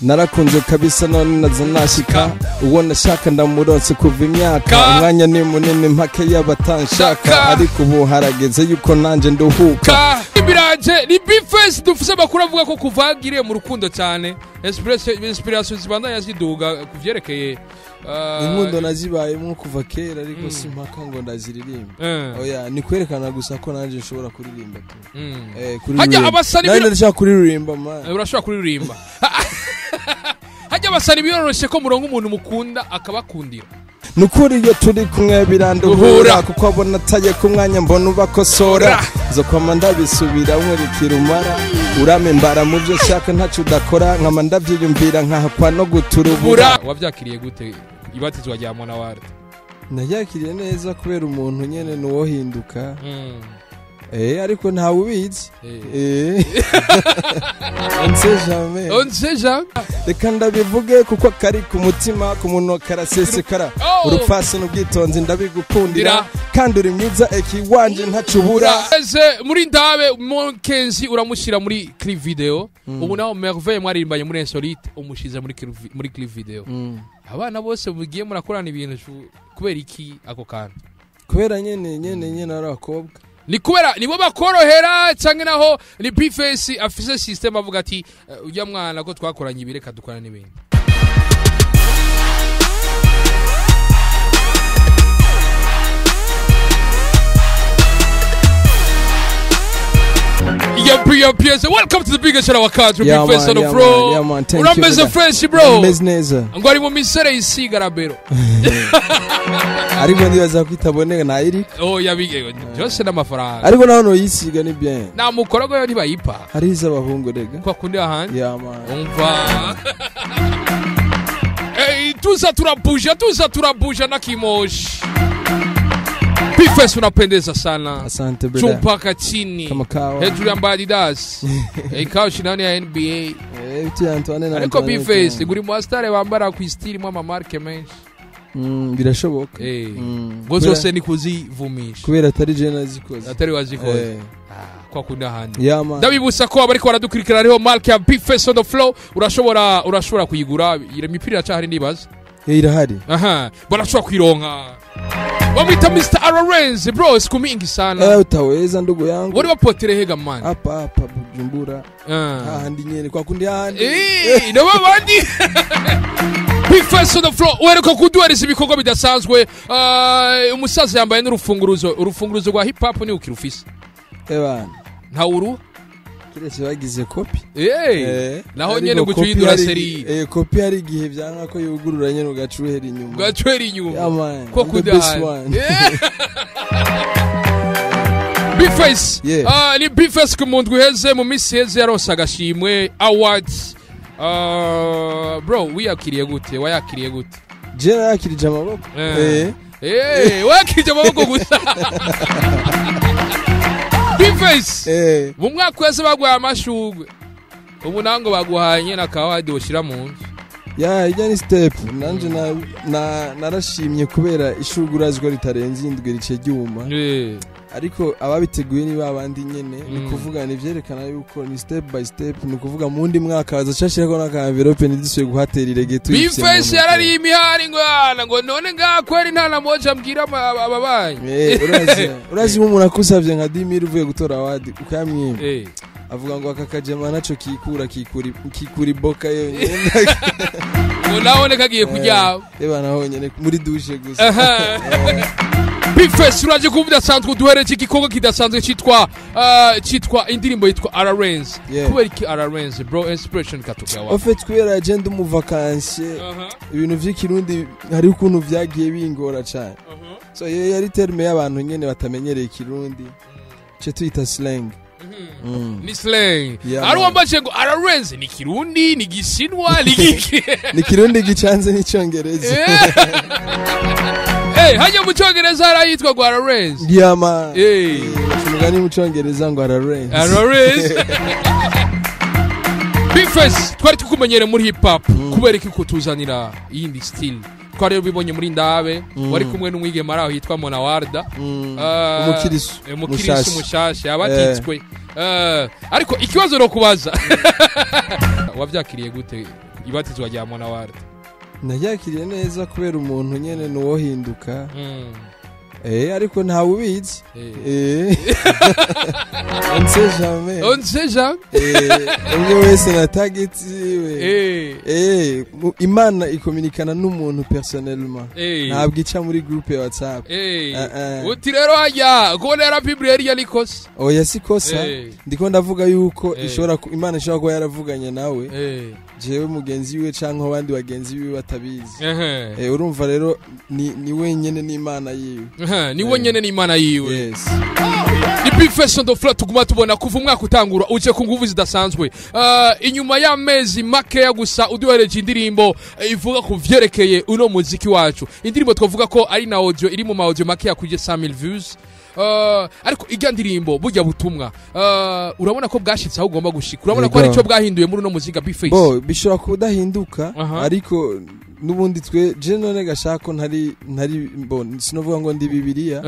Narakunze kabisa none naza nashika uwo nashaka ndamuronse kuva imyaka umwanya ni munini mpake y'abatanshaka ariko ubu harageze yuko nanje nduhuka. Ibiraje ni B-Face dufise amakuru avuga ko kuvagiriye mu rukundo cyane inspiration zibandanya ziduga kuvyerekeye inkundo nazibayemo kuva kera ariko simpaka ngo ndaziririmba. Oya ni kwerekana gusa ko nanje nshobora kuririmba tu. Hajya abasani nanje ndashaka kuririmba man. Urashobora kuririmba. Hajya abasani biyoroshe ko murongo umuntu mukunda akabakundira. Nukuri iyo turi kumwe biranduhura kuko abona taye ku mwanya mbona ubakosora nzokwama ndabisubira nkurikira umara uramembara mu byo nshaka ntaco udakora nkama ndavyiyumvira nkahakwa no guturubura. Wavyakiriye gute ibatizwa rya Mona Warda? Naryakiriye neza kubera umuntu nyene nuwohinduka. Ariko ntawe ubizi. On sait jamais. On sait jamais. Reka ndabivuge kuko kari ku mutima ku munwa karasesekara. Urupfasi n'ubwitonzi ndabigukundira kandi uri mwiza eki wanje ntacubura. Eze muri ndabe Monkenzi uramushira muri clip video. Ubu naho Merveille mwaririmbanye muri Insolite umushize muri clip video. Abana bose mugiye murakorana ibintu kubera iki ako kantu? Kubera nyene ari abakobwa. Ni kubera nibo bakorohera canke naho ni B-Face afise system avuga ati ujya mwana ko twakoranye ibireka dukorana n'ibindi. Yep, welcome to the biggest show of our country. B-Face on the floor. Urameze fresh bro. Umeze neza. Ngo ari mu misere isigarabero. Ariko ndibaza kwitaboneka na iri. Oh yabige byose n'amafaranga. Ariko naho no yisiga ni bien. Na mukorogo yo ntibayipa. Hari izabahungu rega. Kwa kundi ahandi. Yeah man. Umva. Hey, tuza turabuja na kimoshi. B-Face unapendeza sana. Asante brother. Chumpaka chini. Kama kawa. Hejuru ya Adidas. Ikawa shinani ya NBA. Uti Antoine na. Ariko B-Face guri mu style bambara ku style mu marke menshi. Birashoboka. Ngo zose ni kuzivumisha. Kubera atari je nazikoze. Atari wazikoze. Kwa kundi ahandi. Yeah, man. Ndabibusa ko abariko baradukurikira hariho marke ya B-Face on the floor urashobora kuyigura. Imipira iracahari ndibaza. Irahari. Aha, barashobora kuyironka. Wamwita Mr. Ararenze bro, siku mingi sana. Utaweza ndugu yangu. Wari wapotere hega man. Hapa Bujumbura. Ahandi nyene kwa kundi ahandi. No babandi. B-Face on the floor. Uheruka kuduhereza ibikorwa bidasanzwe. Umusaza yambaye n'urufunguruzo, urufunguruzo rwa hip hop ni ukirufise. Bana. Nta uru? Kiretse bagize kopi. Naho nyene gucindura seri. Kopi hari igihe byanka ko yugurura nyene ugacuhera inyuma. Ugacuhera inyuma. Yeah, man. Ko kudahana. B-Face. Ni B-Face ku muntu uheze mu misi heze yaronse agashimwe awards. Bro, wiyakiriye gute? Wayakiriye gute? Je nakirije amaboko. Wakirije amaboko gusa. B-Face. Mu mwaka wese baguhaye amashugwe. Ubu nango baguhanye na kawadi woshira mu nzu. Ya, ijya ni step. Nanje narashimye kubera ishugwe uraziko ritarenze indwi rice ryuma. Ariko ababiteguye ni babandi nyene ni kuvuga ni vyerekana yuko ni step by step ni kuvuga mu ndi mwaka bazacashirako n'aka envelope nidisuye guhatera irege tuyifye. B-Face yarari imihari ngo ana ngo none ngakweri nta na moja mbwira ababanyi. Urazi umuntu akusavye nka 10000 uvuye gutora award ukayamwima. Avuga ngo akakajema naco kikura iboka yonyene. Ngo naone kagiye kujya. Bana honyene muri douche gusa. B-Face uraje kuvuga sanzwe duhereje igikorwa kidasanzwe cyitwa indirimbo yitwa Ararenze. Kubera iki Ararenze bro, inspiration katuka wa? En fait kubera agenda mu vacances ibintu vy'ikirundi hari ukuntu vyagiye bingora cyane. So yari terme y'abantu nyene batamenyereye ikirundi. Ce tuyita slang. Ni slang. Ari wambaje ngo Ararenze ni kirundi ni gishinwa ni giki? Ni kirundi gicanze n'icongereza. Hajya mu cyongereza harayitwa ngo Ararenze. Yeah man. Umugani mu cyongereza ngo Ararenze. Ararenze. B-Face twari tukumenyere muri hip hop kubera iki kutuzanira iyindi style. Twari bibonye muri ndabe wari kumwe n'umwigema aho yitwa Mona Warda. Umukirisu mushasha abatitswe. Ariko ikibazo no kubaza. Wavyakiriye gute Ibatizwa rya Mona Warda. Naryakiriye neza kubera umuntu nyene nuwohinduka. Ariko ntawe ubizi. On ne sait jamais. On ne sait jamais. Umwe wese na target yiwe. Imana ikominikana n'umuntu personnellement. Ntabwo ica muri groupe ya WhatsApp. Uti rero hajya kubona yara Bible yari kosa. Oya si kosa. Ndiko ndavuga yuko ishobora Imana ishobora kuba yaravuganye nawe. Jewe mugenzi wiwe canke abandi bagenzi biwe batabizi. Urumva rero ni wenyene n'Imana yiwe. Ni wenyene n'Imana yiwe. Yes. Ni B-Face on the floor tuguma tubona kuva umwaka utangura uje ku nguvu zidasanzwe. Inyuma y'amezi makeya gusa uduhereje indirimbo ivuga ku vyerekeye uno muziki wacu. Indirimbo twavuga ko ari na audio iri mu ma audio makeya kuje 100,000 views. Ariko irya ndirimbo burya butumwa urabona ko bwashitse aho ugomba gushika. Urabona ko ari cyo bwahinduye muri uno muzika B-Face. Bo bishobora kudahinduka ariko nubundi twe je none gashako ntari bo sinovuga ngo ndi Bibiliya.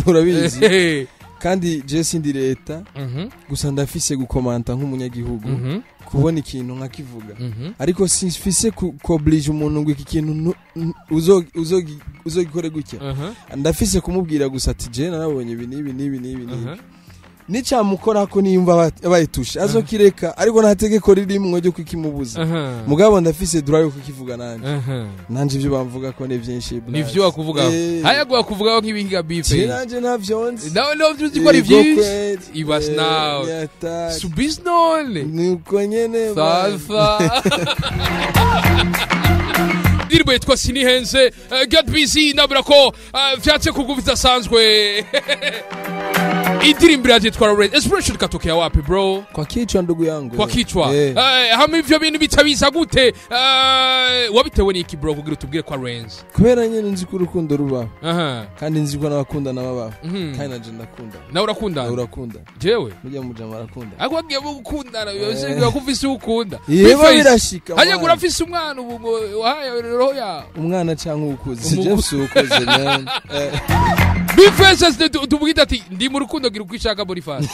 Urabizi. Kandi je sindi leta gusa ndafise gukomanta nk'umunyagihugu kubona ikintu nkakivuga ariko simfise kuoblige umuntu ngo iki kintu uzogikore gutya. Ndafise kumubwira gusa ati je narabonye ibi n'ibi n'ibi n'ibi nicamukora ko niyumva abayitusha azokireka ariko nta tegeko ririmwo ryo kukimubuza. Mugabo ndafise droit yo kukivuga nanje ivyo bamvuga ko ni byinshi nivyo bakuvuga haya kuvuga nk'ibihiga B-Face nanje ntavyonzi nawe no uzi ko ari byinshi ibas now subiz none nuko nyene sasa. Indirimbo yitwa Sinihenze Get Busy nabura ko vyatse kuguviza sanzwe. Indirimbo yitwa Red Expression katokea wapi bro? Kwa kichwa ndugu yangu. Kwa kichwa. Hamwe ivyo bintu bitabiza gute? Wabitewe n'iki bro kugira utubwire kwa Renz? Kubera nyene nzi ko urukundo rubaho. Kandi nzi ko n'abakundana babaho. Kandi nanje ndakunda. Nawe urakunda? Nawe urakunda. Jewe? Mujya mujama arakunda. Ako wagiye gukundana yose kufise ukunda. Yebo birashika. Hanya gurafise umwana ubu wahaye roho ya. Umwana canke ukuze. James ukuze man. B-Face tubwita ati ndi mu rukundo gira ukwishaka Boniface.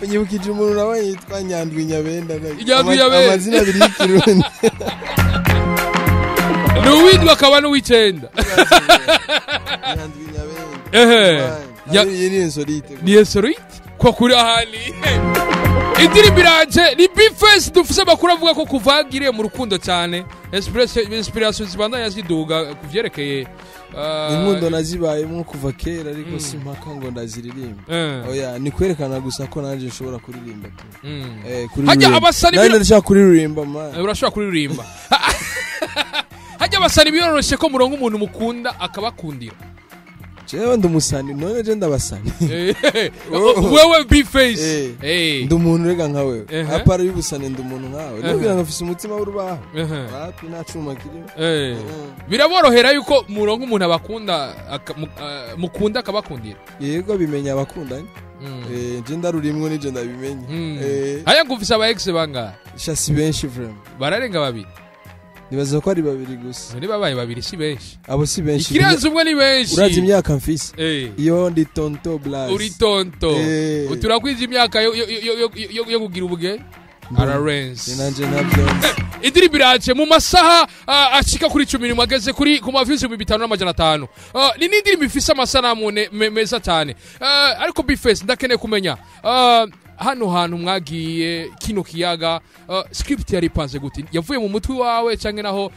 Unyibukije umuntu nawe yitwa Nyandwi Nyabenda. Amazina abiri y'ikirundi. Nuwitwa akaba n'uwicenda. Nyandwi Nyabenda. Ni insolite. Ni insolite? Kwa kuri ahali. Indirimbo iranje ni B-Face dufise amakuru avuga ko kuvagiriye mu rukundo cyane. Inspiration zibandanya ziduga kuvyerekeye inkundo nazibayemo kuva kera ariko simpaka ngo ndaziririmba. Oya ni kwerekana gusa ko nanje nshobora kuririmba tu. Hajya abasani nanje ndashaka kuririmba man. Urashobora kuririmba. Hajya abasani biyoroshe ko murongo umuntu mukunda akabakundira. Jewe ndumusani none je ndabasani. Wewe B-Face. Ndumuntu rega nka wewe. Apara y'ubusani ndumuntu nkawe. Nubwira ngo mfise umutima w'urubaho. Wapi nta cuma kirimo. Biraborohera yuko murongo umuntu abakunda mukunda akabakundira. Yego bimenya abakundanye. Je ndarurimwo nije ndabimenye. Haya ngufise aba ex banga. Shasi benshi vraiment. Bararenga babiri. Nibaza ko ari babiri gusa. Ni babaye babiri si benshi. Abo si benshi. Ikirenze umwe ni benshi. Urazi imyaka mfise. Iyo ndi tonto Blas. Uri tonto. Uturakwije imyaka yo kugira ubuge. Ararenze. Nanje navyo. Indirimbo iraje mu masaha ashika kuri 10 ageze kuri ku ma views 5500. Ni n'indirimbo ifise amasanamu meza cyane. Ariko B-Face ndakeneye kumenya hano hantu mwagiye kino kiyaga script yari panze gute? Yavuye mu mutwe wawe canke naho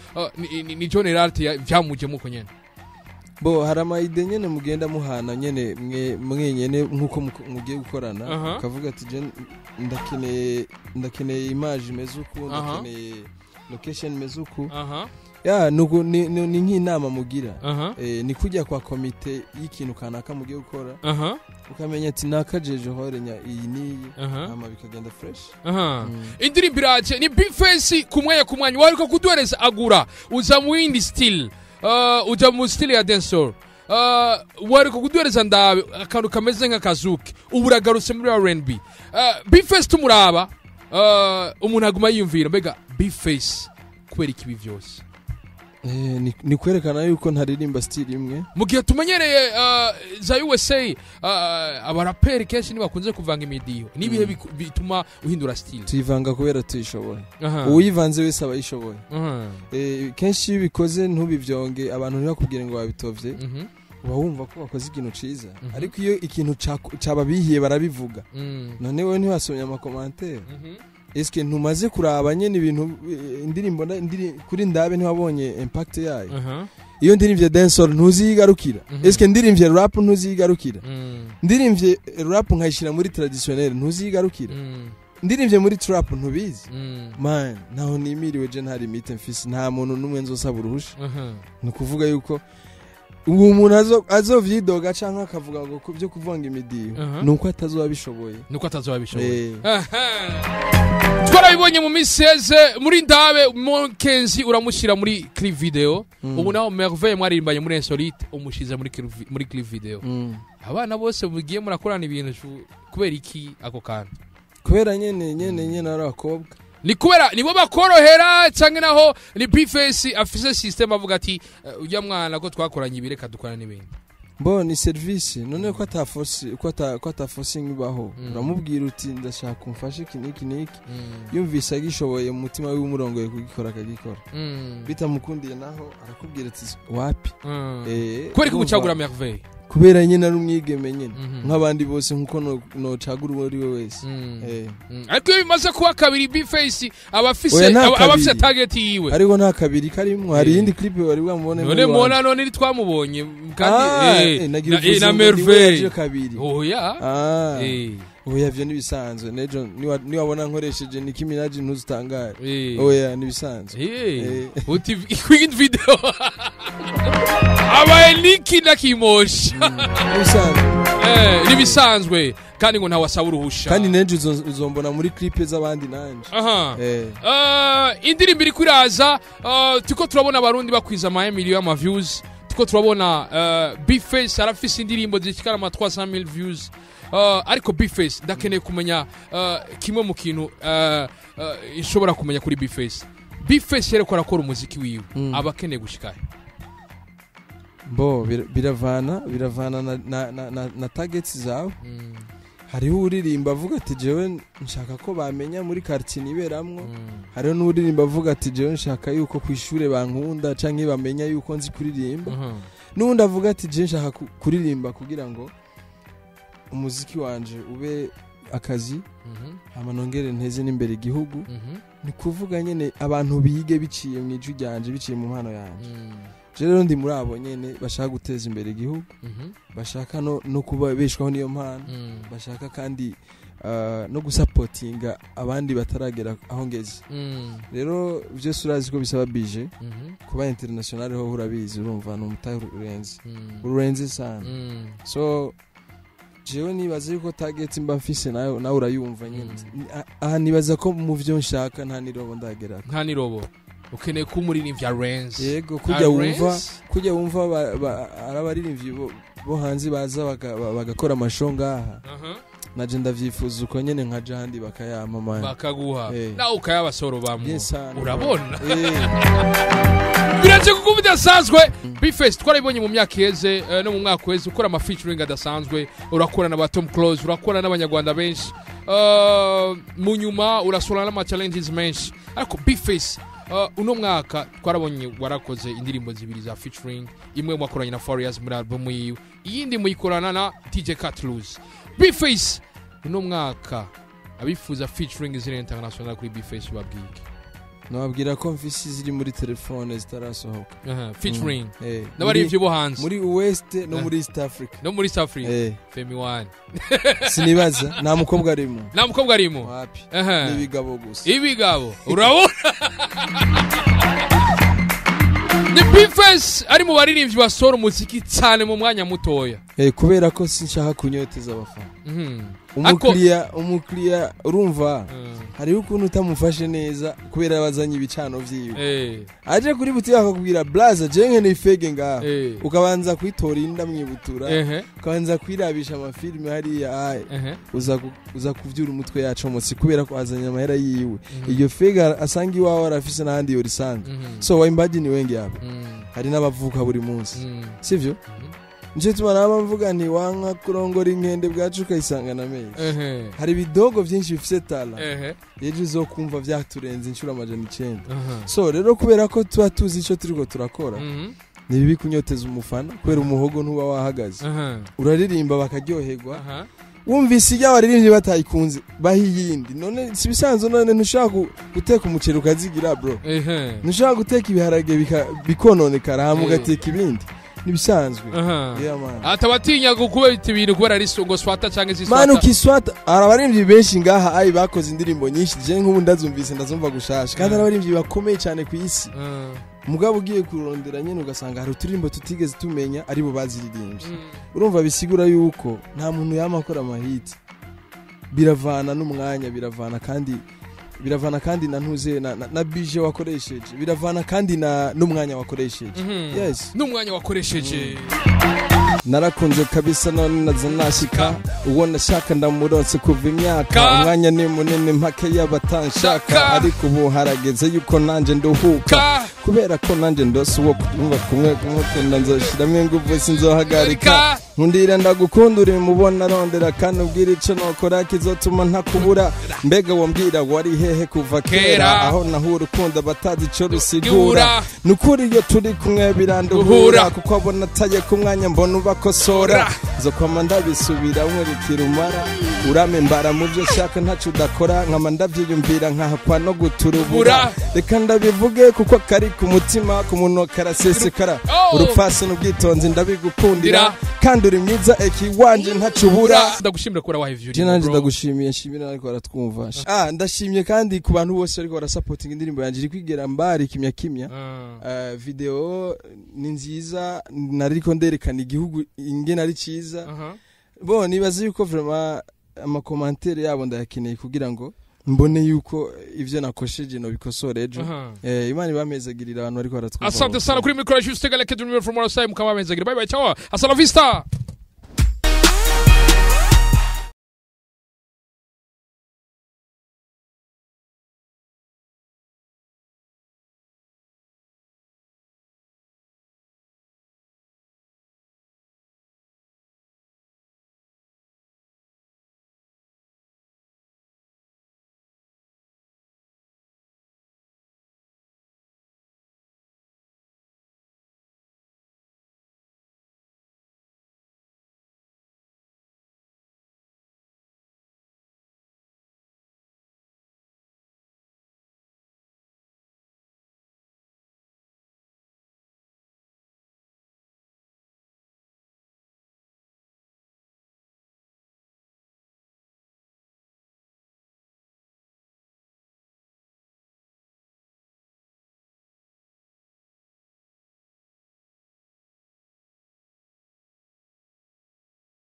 ni John Erart vyamuje muko nyene? Bo hari ama ide nyene mugenda muhana nyene mwenyene nkuko mugiye gukorana ukavuga ati je ndakeneye image imeze uku, ndakeneye location imeze uku. Ya nuko ni nk'inama mugira. Ni kujya kwa komite y'ikintu kanaka mugiye gukora. Ukamenya ati nakajeje horenya iyi niyi hama bikagenda fresh. Indirimbo iraje ni B-Face kumwanya kumwanya wariko kuduhereza agura uza mu yindi style. Uja mu style ya dancehall. Wariko kuduhereza ndabe akantu kameze nka kazuki uburagarutse muri R&B. B-Face tumuraba umuntu aguma yiyumvira mbega B-Face kubera ikibi vyose. Ni kwerekana yuko ntaririmba style imwe. Mu gihe tumenyereye za USA, abaraperi kenshi ntibakunze kuvanga imidiho. Nibihe bituma uhindura style? Tuyivanga kubera tuyishoboye. Uwivanze wese aba yishoboye. Kenshi iyo ubikoze ntubivyonge, abantu ntibakubwire ngo wabitovye, uba wumva ko wakoze ikintu ciza. Ariko iyo ikintu cababihiye barabivuga. None wewe ntiwasomye ama commentaires? Eske ntumaze kuraba nyene ibintu, indirimbo kuri Ndabe ntiwabonye impact yayo? Iyo ndirimvye dancehall ntuziyigarukira? Eske ndirimvye rap ntuziyigarukira? Ndirimvye rap nkayishira muri traditionnel ntuziyigarukira? Ndirimvye muri trap ntubizi? Man, ntaho nimiriwe je, nta limite mfise, nta muntu n'umwe nzosaba uruhusha. Ni ukuvuga yuko uwo muntu azovyidoga canke akavuga ngo ku byo kuvanga imidiho, nuko atazoba bishoboye. Nuko atazoba bishoboye. Twarabibonye mu minsi yeze muri Ndabe, Mokenzi uramushyira muri clip video. Ubu naho Merveille mwaririmbanye muri Insolite umushize muri clip video. Abana bose mugiye murakorana ibintu, kubera iki ako kantu? Kubera nyene ari abakobwa. Ni kubera nibo bakorohera, canke naho ni B-Face afise system avuga ati ujya mwana ko twakoranye ibi, reka dukorane n'ibindi? Bo ni service none ko ata force, ko ata forcing ibaho. Uramubwira uti ndashaka umfashe iki n'iki n'iki. Yumvise agishoboye mu mutima wiwe, umurongoye kugikora, akagikora. Bitamukundiye naho arakubwira ati wapi. Kubera ko gucagura Merveille? Kubera nyene ari umwigeme nyene nk'abandi bose, nkuko nocagura uwo ari we wese. Ariko iyo bimaze kuba kabiri, B-Face aba afise Oya, nta aba afise kabiri. target yiwe. Ariko nta kabiri karimwo, hari iyindi clip wari bwamubone None muri mubona wanje. none ntitwamubonye kandi Ah, nagira uvuze na ngo niwe Merveille. yaje kabiri. Oya. Ah. Oya, vyo nibisanzwe, nejo niwabona nkoresheje Nicki Minaj ntuzutangare. Oya, nibisanzwe. Uti quick video abaye Nicki na Kimosha. Nibisanzwe. Nibisanzwe kandi ngo ntawasaba uruhusha. Kandi nejo uzombona muri clip z'abandi nanje. Indirimbo iriko iraza, turiko turabona abarundi bakwiza ama million y'ama views, turiko turabona B-Face arafise indirimbo zishikana ama 300,000 views. Ariko B-Face, ndakeneye kumenya kimwe mu kintu nshobora kumenya kuri B-Face. B-Face yereko arakora umuziki wiwe, aba akeneye gushikayo? Bo biravana na targets zawe. Hariho uririmba avuga ati jewe nshaka ko bamenya muri quartier niberamwo. Hariho n'uririmba avuga ati jewe nshaka yuko ku ishure bankunda canke bamenya yuko nzi kuririmba. N'uwundi avuga ati jewe nshaka kuririmba kugira ngo umuziki wanje ube akazi, hama nongere nteze n'imbere igihugu. Ni kuvuga nyene abantu bige biciye mu ijwi ryanje, biciye mu mpano yanje. Je rero ndi muri abo nyene bashaka guteza imbere igihugu, bashaka no kuba beshwaho niyo mpano, bashaka kandi no gusapotinga abandi bataragera aho ngeze. Rero byose urazi ko bisaba budget. Kuba international ho urabizi, urumva ni umutahe urenze, urenze sana. So jewe nibaza yuko target mba mfise nawe nawe urayumva nyene. Aha nibaza ko mu vyo nshaka nta nirobo ndagera. Nta nirobo. Ukeneye kuba umuririmbyi arenze? Yego, kujya wumva, kujya wumva ari abaririmbyi bo hanze baza bagakora ama show ngaha, naje ndavyifuza uko nyene, nkaja ahandi bakayampa, man. Bakaguha, nawe ukayabasorobamwo. Bien sana. Urabona biraje kuko bidasanzwe. B-Face, twarabibonye mu myaka iheze, no mu mwaka uheze ukora ama featuring adasanzwe, urakora na ba Tom Close, urakora n'abanyarwanda benshi. Mu nyuma urasura n'ama challenges menshi. Ariko B-Face, uno mwaka twarabonye warakoze indirimbo zibiri za featuring, imwe mwakoranye na Farious muri album yiwe, iyindi muyikorana na DJ Catluz. B-Face, uno mwaka abifuza featuring ziri international kuri B-Face babwike? Nababwira ko mfise ziri muri telefone zitarasohoka. Featuring n'abarivyo bo hanze. Muri West no muri East Africa. No muri East Africa. Femi One? Sinibaza, nta mukobwa arimo. Nta mukobwa arimo? Wapi, n'ibigabo gusa. Ibigabo, urabona ni B-Face ari mu baririmbyi basohora umuziki cyane mu mwanya mutoya. Kubera ko sinshaka kunyoteza abafana. Umukiriya urumva hariho ukuntu utamufashe neza kubera abazanye ibicano vyiwe. Aje kuri butike akakubwira blaza je nkeneye ifege ngaha, ukabanza kwitora inda mwibutura, ukabanza kwirabisha amafilme hariya, uza kuvyura umutwe yacomotse kubera ko azanye amahera yiwe. Iyo fege asanga iwawe arafise n'ahandi yorisanga. So waimbaji ni wengi hapa. Hari n'abavuka buri munsi. Sivyo? Nje tumaraba mvuga nti wanka kurongora inkende bwacu ukayisangana mezi. Hari ibidogo byinshi bifise tala. Ejo uzokumva vyaturenze inshuro 900. So rero kubera ko tuba tuzi ico turiko turakora, ni bibi kunyoteza umufana kubera umuhogo ntuba wahagaze. Uraririmba bakaryoherwa. Wumvise ijya waririmbye batayikunze bahiyindi. None sibisanzwe, none ntushaka guteka umuceri ukazigira bro. Ntushaka guteka ibiharage bikononekara hama ugateka ibindi. Nibisanzwe. Yeah man. Atabatinya gukubita ibintu kubera ari ngo swata canke si swata. Man ukiswata arabarimvyi benshi ngaha ayi bakoze indirimbo nyinshi je nk'ubu ndazumvise ndazumva gushasha. Kandi arabarimvyi bakomeye cyane ku isi. Mugabo ugiye kurondera nyene ugasanga hari uturimbo tutigeze tumenya aribo baziririmbye. Urumva bisigura yuko nta muntu yama akora amahiti. Biravana n'umwanya, biravana kandi na ntuze na bije wakoresheje, biravana kandi na n'umwanya wakoresheje. Yes, n'umwanya wakoresheje. Narakunze kabisa none nazanashika uwo nashaka ndamuronse kuva imyaka. Umwanya ni munini mpake y'abatanshaka, ariko ubu harageze yuko nanje nduhuka kubera ko nanje ndose uwo kumva kumwe kumukunda nzoshiramo ingufu sinzohagarika. Nkundira ndagukunda uri mubona arondera kandi ubwira ico nokora kizotuma ntakubura. Mbega wombwira wari hehe kuva kera, aho nahura ukunda batazi ico rusigura. Nukuri iyo turi kumwe biranduhura kuko abona ataye ku mwanya mbona ubakosora. Nzokwama ndabisubira nkurikira umara urame mbara mu byo shaka ntaco udakora, nkama ndavyiyumvira nkahakwa no guturubura. Reka ndabivuge kuko kari ku mutima ku munwa karasesekara. Urupfasi n'ubwitonzi ndabigukundira kandi uri mwiza ekiwanje ntacubura. Ndagushimira kora wahe view. Nanje ndagushimiye nshimira ariko baratwumva. Ndashimye kandi ku bantu bose ariko barasupporting indirimbo yanje iri kwigera mbari kimya kimya. Video ni nziza nariko nderekana igihugu ingene ari ciza. Bo nibaza yuko vraiment ama commentaire yabo ndayakeneye kugira ngo mbone yuko ivyo nakosheje no bikosore ejo. Imana ibamezagirira abantu ariko baratwumva. Asante sana kuri micro juste galeke du numéro from our side mukaba bamezagirira. Bye bye, ciao. Hasta la vista.